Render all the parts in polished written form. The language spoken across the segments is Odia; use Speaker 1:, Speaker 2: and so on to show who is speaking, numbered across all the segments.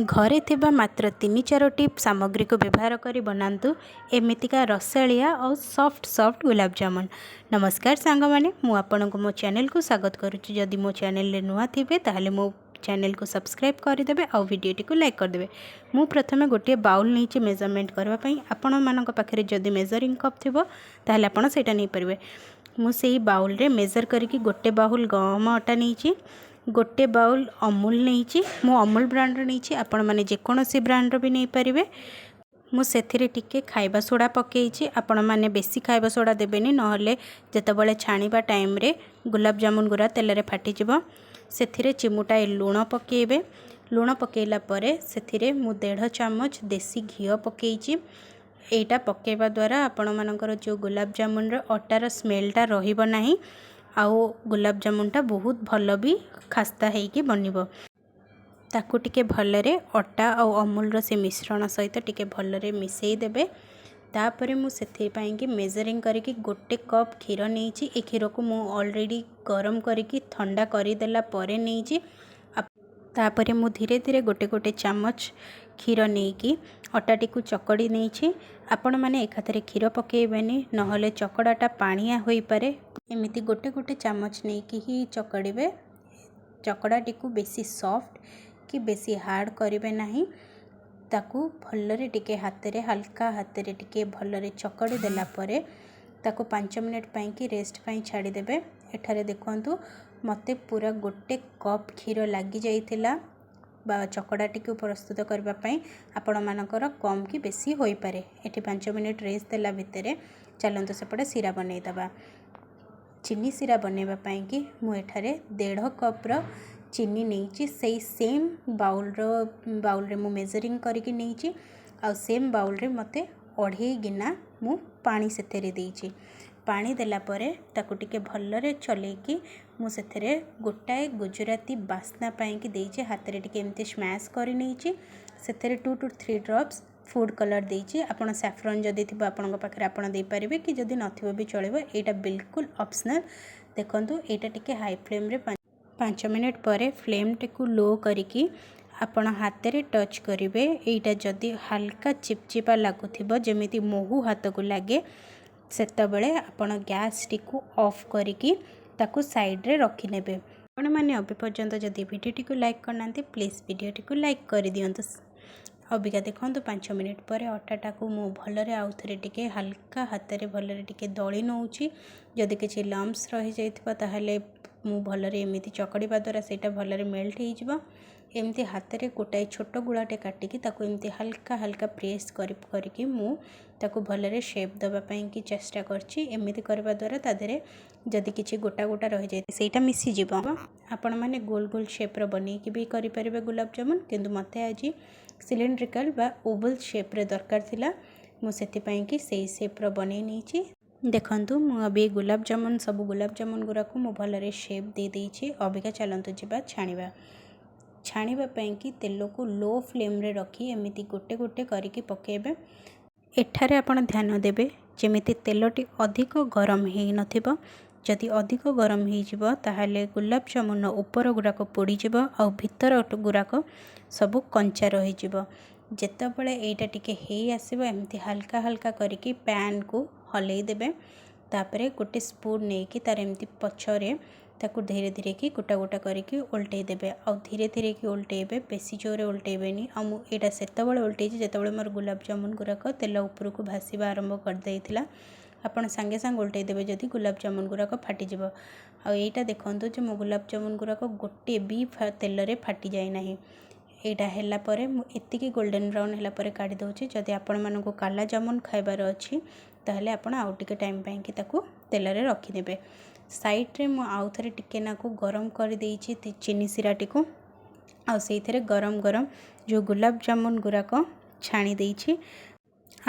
Speaker 1: ଘରେ ଥିବା ମାତ୍ର ତିନି ଚାରୋଟି ସାମଗ୍ରୀକୁ ବ୍ୟବହାର କରି ବନାନ୍ତୁ ଏମିତିକା ରସାଳିଆ ଆଉ ସଫ୍ଟ ସଫ୍ଟ ଗୁଲାବଜାମୁନ। ନମସ୍କାର ସାଙ୍ଗମାନେ, ମୁଁ ଆପଣଙ୍କୁ ମୋ ଚ୍ୟାନେଲକୁ ସ୍ୱାଗତ କରୁଛି। ଯଦି ମୋ ଚ୍ୟାନେଲରେ ନୂଆ ଥିବେ, ତାହେଲେ ମୋ ଚ୍ୟାନେଲକୁ ସବସ୍କ୍ରାଇବ୍ କରିଦେବେ ଆଉ ଭିଡ଼ିଓଟିକୁ ଲାଇକ୍ କରିଦେବେ। ମୁଁ ପ୍ରଥମେ ଗୋଟିଏ ବାଉଲ୍ ନେଇଛି ମେଜରମେଣ୍ଟ କରିବା ପାଇଁ। ଆପଣମାନଙ୍କ ପାଖରେ ଯଦି ମେଜରିଂ କପ୍ ଥିବ, ତାହେଲେ ଆପଣ ସେଇଟା ନେଇପାରିବେ। ମୁଁ ସେଇ ବାଉଲ୍ରେ ମେଜର୍ କରିକି ଗୋଟେ ବାଉଲ୍ ଗହମ ଅଟା ନେଇଛି, ଗୋଟେ ବାଉଲ୍ ଅମୁଲ ନେଇଛି। ମୁଁ ଅମୁଲ ବ୍ରାଣ୍ଡର ନେଇଛି, ଆପଣମାନେ ଯେକୌଣସି ବ୍ରାଣ୍ଡର ବି ନେଇପାରିବେ। ମୁଁ ସେଥିରେ ଟିକେ ଖାଇବା ସୋଡ଼ା ପକାଇଛି। ଆପଣମାନେ ବେଶୀ ଖାଇବା ସୋଡ଼ା ଦେବେନି, ନହେଲେ ଯେତେବେଳେ ଛାଣିବା ଟାଇମ୍ରେ ଗୁଲାବଜାମୁନ ଗୁଡ଼ା ତେଲରେ ଫାଟିଯିବ। ସେଥିରେ ଚିମୁଟାଏ ଲୁଣ ପକାଇବେ। ଲୁଣ ପକାଇଲା ପରେ ସେଥିରେ ମୁଁ ଦେଢ଼ ଚାମଚ ଦେଶୀ ଘିଅ ପକାଇଛି। ଏଇଟା ପକାଇବା ଦ୍ୱାରା ଆପଣମାନଙ୍କର ଯେଉଁ ଗୁଲାବଜାମୁନର ଅଟାର ସ୍ମେଲଟା ରହିବ ନାହିଁ ଆଉ ଗୁଲାବଜାମୁନଟା ବହୁତ ଭଲ ବି ଖାସ୍ତା ହେଇକି ବନିବ। ତାକୁ ଟିକେ ଭଲରେ ଅଟା ଆଉ ଅମୁଲର ସେ ମିଶ୍ରଣ ସହିତ ଟିକେ ଭଲରେ ମିଶାଇ ଦେବେ। ତାପରେ ମୁଁ ସେଥିପାଇଁକି ମେଜରିଂ କରିକି ଗୋଟେ କପ୍ କ୍ଷୀର ନେଇଛି। ଏ କ୍ଷୀରକୁ ମୁଁ ଅଲରେଡ଼ି ଗରମ କରିକି ଥଣ୍ଡା କରିଦେଲା ପରେ ନେଇଛି। ତାପରେ ମୁଁ ଧୀରେ ଧୀରେ ଗୋଟେ ଗୋଟେ ଚାମଚ କ୍ଷୀର ନେଇକି ଅଟାଟିକୁ ଚକଡ଼ି ନେଇଛି। ଆପଣମାନେ ଏକାଥରେ କ୍ଷୀର ପକାଇବେନି, ନହେଲେ ଚକଡ଼ାଟା ପାଣିଆ ହୋଇପାରେ। ଏମିତି ଗୋଟେ ଗୋଟେ ଚାମଚ ନେଇକି ହିଁ ଚକଡ଼ିବେ। ଚକଡ଼ାଟିକୁ ବେଶୀ ସଫ୍ଟ କି ବେଶୀ ହାର୍ଡ଼ କରିବେ ନାହିଁ। ତାକୁ ଭଲରେ ଟିକେ ହାତରେ, ହାଲକା ହାତରେ ଟିକେ ଭଲରେ ଚକଡ଼ି ଦେଲା ପରେ ତାକୁ 5 ମିନିଟ୍ ପାଇଁକି ରେଷ୍ଟ ପାଇଁ ଛାଡ଼ିଦେବେ। ଏଠାରେ ଦେଖନ୍ତୁ, ମୋତେ ପୁରା ଗୋଟେ କପ୍ କ୍ଷୀର ଲାଗିଯାଇଥିଲା ବା ଚକଡ଼ାଟିକୁ ପ୍ରସ୍ତୁତ କରିବା ପାଇଁ। ଆପଣମାନଙ୍କର କମ୍ କି ବେଶୀ ହୋଇପାରେ। ଏଠି 5 ମିନିଟ୍ ରେଷ୍ଟ ଦେଲା ଭିତରେ ଚାଲନ୍ତୁ ସେପଟେ ଶିରା ବନେଇଦେବା। ଚିନି ଶିରା ବନେଇବା ପାଇଁକି ମୁଁ ଏଠାରେ ଦେଢ଼ କପ୍ର ଚିନି ନେଇଛି। ସେଇ ସେମ୍ ବାଉଲ୍ରେ ମୁଁ ମେଜରିଂ କରିକି ନେଇଛି ଆଉ ସେମ୍ ବାଉଲ୍ରେ ମୋତେ ଅଢ଼େଇ ଗିନା ମୁଁ ପାଣି ସେଥିରେ ଦେଇଛି। ପାଣି ଦେଲା ପରେ ତାକୁ ଟିକେ ଭଲରେ ଚଲେଇକି ମୁଁ ସେଥିରେ ଗୋଟାଏ ଗୁଜୁରାତି ବାସ୍ନା ପାଇଁକି ଦେଇଛି। ହାତରେ ଟିକେ ଏମିତି ସ୍ମାଶ୍ କରି ନେଇଛି। ସେଥିରେ 2 to 3 drops food colour ଦେଇଛି। ଆପଣ ସାଫ୍ରନ୍ ଯଦି ଥିବ ଆପଣଙ୍କ ପାଖରେ, ଆପଣ ଦେଇପାରିବେ କି ଯଦି ନଥିବ ବି ଚଳିବ। ଏଇଟା ବିଲକୁଲ ଅପସନାଲ୍। ଦେଖନ୍ତୁ, ଏଇଟା ଟିକେ ହାଇ ଫ୍ଲେମ୍ରେ 5 ମିନିଟ୍ ପରେ ଫ୍ଲେମ୍ଟିକୁ ଲୋ କରିକି ଆପଣ ହାତରେ ଟଚ୍ କରିବେ। ଏଇଟା ଯଦି ହାଲକା ଚିପଚିପା ଲାଗୁଥିବ, ଯେମିତି ମହୁ ହାତକୁ ଲାଗେ, ସେତେବେଳେ ଆପଣ ଗ୍ୟାସ୍ଟିକୁ ଅଫ୍ କରିକି ତାକୁ ସାଇଡ଼୍ରେ ରଖିନେବେ। ଆପଣମାନେ ଏବେ ପର୍ଯ୍ୟନ୍ତ ଯଦି ଭିଡ଼ିଓଟିକୁ ଲାଇକ୍ କରିନାହାନ୍ତି, ପ୍ଲିଜ୍ ଭିଡ଼ିଓଟିକୁ ଲାଇକ୍ କରିଦିଅନ୍ତୁ। ଅବିକା ଦେଖନ୍ତୁ, 5 ମିନିଟ୍ ପରେ ଅଟାଟାକୁ ମୁଁ ଭଲରେ ଆଉ ଥରେ ଟିକେ ହାଲକା ହାତରେ ଭଲରେ ଟିକେ ଦଳି ନେଉଛି। ଯଦି କିଛି ଲମ୍ପସ୍ ରହିଯାଇଥିବ, ତାହେଲେ ମୁଁ ଭଲରେ ଏମିତି ଚକଡ଼ିବା ଦ୍ୱାରା ସେଇଟା ଭଲରେ ମେଲ୍ଟ ହେଇଯିବ। ଏମିତି ହାତରେ ଗୋଟାଏ ଛୋଟ ଗୁଳାଟେ କାଟିକି ତାକୁ ଏମିତି ହାଲକା ହାଲକା ପ୍ରେସ୍ କରି କରିକି ମୁଁ ତାକୁ ଭଲରେ ସେପ୍ ଦେବା ପାଇଁକି ଚେଷ୍ଟା କରିଛି। ଏମିତି କରିବା ଦ୍ୱାରା ତା ଦେହରେ ଯଦି କିଛି ଗୋଟା ଗୋଟା ରହିଯାଏ, ସେଇଟା ମିଶିଯିବ। ଆପଣମାନେ ଗୋଲ ଗୋଲ ସେପ୍ର ବନେଇକି ବି କରିପାରିବେ ଗୁଲାବଜାମୁନ, କିନ୍ତୁ ମୋତେ ଆଜି ସିଲିଣ୍ଡ୍ରିକାଲ୍ ବା ଓଭଲ୍ ସେପ୍ରେ ଦରକାର ଥିଲା। ମୁଁ ସେଥିପାଇଁକି ସେଇ ସେପ୍ର ବନେଇ ନେଇଛି। ଦେଖନ୍ତୁ, ମୁଁ ଅବି ଗୁଲାବଜାମୁନ, ସବୁ ଗୁଲାବଜାମୁନ ଗୁଡ଼ାକୁ ମୁଁ ଭଲରେ ସେପ୍ ଦେଇ ଦେଇଛି। ଅବିକା ଚାଲନ୍ତୁ ଯିବା ଛାଣିବା। ଛାଣିବା ପାଇଁକି ତେଲକୁ ଲୋ ଫ୍ଲେମ୍ରେ ରଖି ଏମିତି ଗୋଟେ ଗୋଟେ କରିକି ପକାଇବେ। ଏଠାରେ ଆପଣ ଧ୍ୟାନ ଦେବେ ଯେମିତି ତେଲଟି ଅଧିକ ଗରମ ହେଇନଥିବ। ଯଦି ଅଧିକ ଗରମ ହେଇଯିବ, ତାହେଲେ ଗୁଲାବଜାମୁନର ଉପର ଗୁଡ଼ାକ ପୋଡ଼ିଯିବ ଆଉ ଭିତର ଗୁଡ଼ାକ ସବୁ କଞ୍ଚା ରହିଯିବ। ଯେତେବେଳେ ଏଇଟା ଟିକେ ହେଇ ଆସିବ, ଏମିତି ହାଲକା ହାଲକା କରିକି ପ୍ୟାନ୍କୁ ହଲେଇ ଦେବେ। ତାପରେ ଗୋଟେ ସ୍ପୁନ୍ ନେଇକି ତାର ଏମିତି ପଛରେ ତାକୁ ଧୀରେ ଧୀରେ କି ଗୋଟା ଗୋଟା କରିକି ଓଲଟେଇ ଦେବେ ଆଉ ଧୀରେ ଧୀରେ କି ଓଲଟେଇବେ, ବେଶୀ ଜୋରରେ ଓଲଟେଇବେନି। ଆଉ ମୁଁ ଏଇଟା ସେତେବେଳେ ଓଲଟେଇଛି, ଯେତେବେଳେ ମୋର ଗୁଲାବଜାମୁନ ଗୁଡ଼ାକ ତେଲ ଉପରକୁ ଭାସିବା ଆରମ୍ଭ କରିଦେଇଥିଲା। ଆପଣ ସାଙ୍ଗେ ସାଙ୍ଗେ ଓଲଟେଇ ଦେବେ ଯଦି, ଗୁଲାବଜାମୁନ ଗୁଡ଼ାକ ଫାଟିଯିବ। ଆଉ ଏଇଟା ଦେଖନ୍ତୁ ଯେ ମୋ ଗୁଲାବଜାମୁନ ଗୁଡ଼ାକ ଗୋଟିଏ ବି ତେଲରେ ଫାଟି ଯାଇନାହିଁ। ଏଇଟା ହେଲା ପରେ ମୁଁ ଏତିକି ଗୋଲ୍ଡେନ୍ ବ୍ରାଉନ୍ ହେଲା ପରେ କାଢ଼ି ଦେଉଛି। ଯଦି ଆପଣମାନଙ୍କୁ କାଲା ଜାମୁନ ଖାଇବାର ଅଛି, ତାହେଲେ ଆପଣ ଆଉ ଟିକେ ଟାଇମ୍ ପାଇଁକି ତାକୁ ତେଲରେ ରଖିଦେବେ। ସାଇଡ଼୍ରେ ମୁଁ ଆଉ ଥରେ ଟିକେ ନାକୁ ଗରମ କରିଦେଇଛି ଚିନି ଶିରାଟିକୁ ଆଉ ସେଇଥିରେ ଗରମ ଗରମ ଯେଉଁ ଗୁଲାବଜାମୁନ ଗୁଡ଼ାକ ଛାଣି ଦେଇଛି।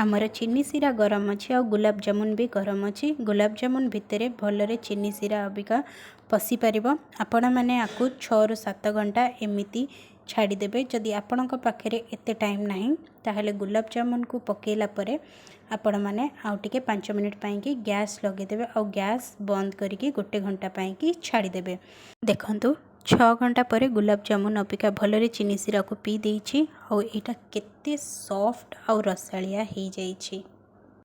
Speaker 1: ଆମର ଚିନି ଶିରା ଗରମ ଅଛି ଆଉ ଗୁଲାବଜାମୁନ ବି ଗରମ ଅଛି। ଗୁଲାବଜାମୁନ ଭିତରେ ଭଲରେ ଚିନି ଶିରା ଅବିକା ପଶିପାରିବ। ଆପଣମାନେ ଆକୁ 6ରୁ 7 ଘଣ୍ଟା ଏମିତି ଛାଡ଼ିଦେବେ। ଯଦି ଆପଣଙ୍କ ପାଖରେ ଏତେ ଟାଇମ୍ ନାହିଁ, ତାହେଲେ ଗୁଲାବଜାମୁନକୁ ପକାଇଲା ପରେ ଆପଣମାନେ ଆଉ ଟିକେ 5 ମିନିଟ୍ ପାଇଁକି ଗ୍ୟାସ୍ ଲଗାଇଦେବେ ଆଉ ଗ୍ୟାସ୍ ବନ୍ଦ କରିକି ଗୋଟେ ଘଣ୍ଟା ପାଇଁକି ଛାଡ଼ିଦେବେ। ଦେଖନ୍ତୁ। 6 ଘଣ୍ଟା ପରେ ଗୁଲାବଜାମୁନ ଅବିକା ଭଲରେ ଚିନି ଶିରାକୁ ପିଇ ଦେଇଛି ଆଉ ଏଇଟା କେତେ ସଫ୍ଟ ଆଉ ରସାଳିଆ ହେଇଯାଇଛି।